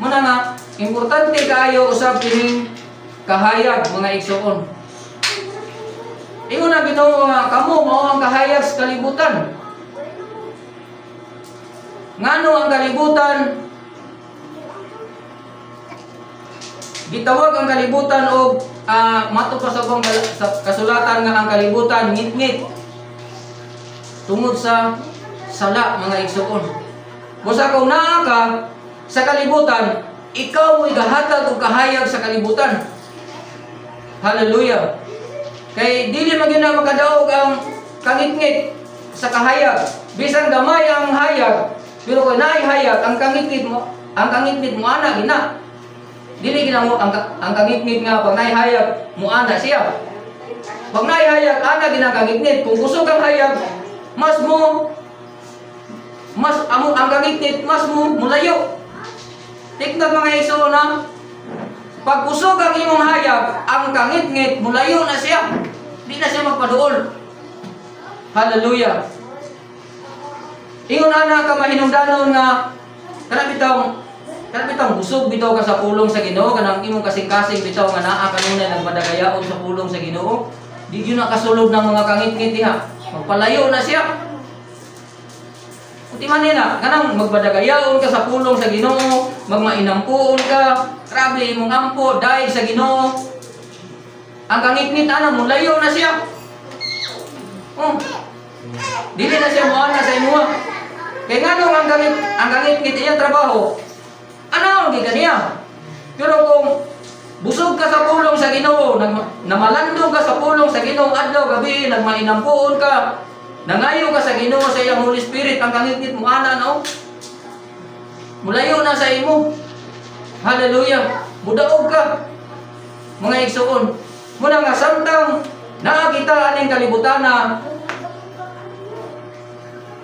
Muna nga importante kaayo usab kining kahayag, mga igsuon. Ingon na Ginoo nga kamo mao ang kahayag sa kalibutan. Ngano ang kalibutan gitawag ang kalibutan og mato pa sa ubang sa kasulatan nga ang kalibutan ngitngit tungod sa sala, mga igsuon. Busa kung naa ka sa kalibutan, ikaw mo'y gahatag og kahayag sa kalibutan. Hallelujah. Kay dili man gyud na makadaog ang kangitngit sa kahayag. Bisan gamay ang hayag, pero kung naay hayag, ang kangitngit mo ana gina. Dili gina mo ang kangitngit nga pag naay hayag mo ana siya. Pag naay hayag, ana gina ang kangitngit. Kung kusog ang hayag, mas mo mas amo ang kangitngit mas mo mulayo. Tiknag, mga igsoon, na pag kusog ang imong hayag, ang kangitngit mulayo na siya. Di na siya magpaduol. Hallelujah. Ingon ana ka mahinungdanon nga kana bitawng busog bitaw ka sa pulong sa Ginoo, kanang imong kasing-kasing bitaw nga naa kanunay nagmadagayaon sa pulong sa Ginoo, di gyud na kasulod ng mga kangitngit diha. Magpalayo na siya. Uti man nila, kanang magbadagayaon ka sa pulong sa Ginoo, magmainampuon ka, grabe imong ampo dahil sa Ginoo. Ang kangitngit ana molayo na siya. Oh. Dili na siya moana sa imuha. Kay nganong ang kangitngit iyang trabaho, ano ang gikan niya? Pero kung busog ka sa pulong sa Ginoo, namalandong ka sa pulong sa Ginoo adlaw gabi, nagmainampuon ka, nangayo ka sa Ginoo sa iyang Holy Spirit, ang kangitngit mo ana no. Mulayo na sa imo. Hallelujah. Mudaog ka, mga igsuon. Muna nga samtang naa kita aning kalibutan na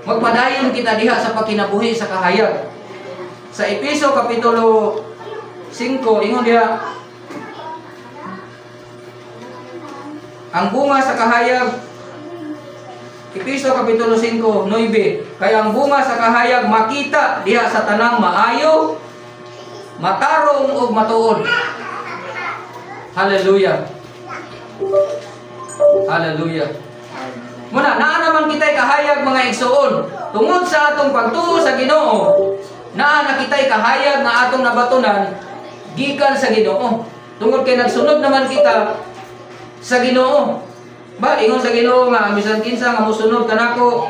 magpadayon kita diha sa pagkinabuhi sa kahayag. Sa Epeso kapitulo 5, ingon diha ang bunga sa kahayag. Epeso kapitulo 5:9, kay ang bunga sa kahayag makita diha sa tanang maayo, matarong ug matuod. Hallelujah. Hallelujah. Muna, naa naman kita'y kahayag, mga igsuon. Tungod sa atong pagtuo sa Ginoo, naa na kita'y kahayag nga atong nabatunan gikan sa Ginoo. Tungod kay nagsunod naman kita sa Ginoo. Ba, ingon sa Ginoo nga bisan kinsa nga mosunod kanako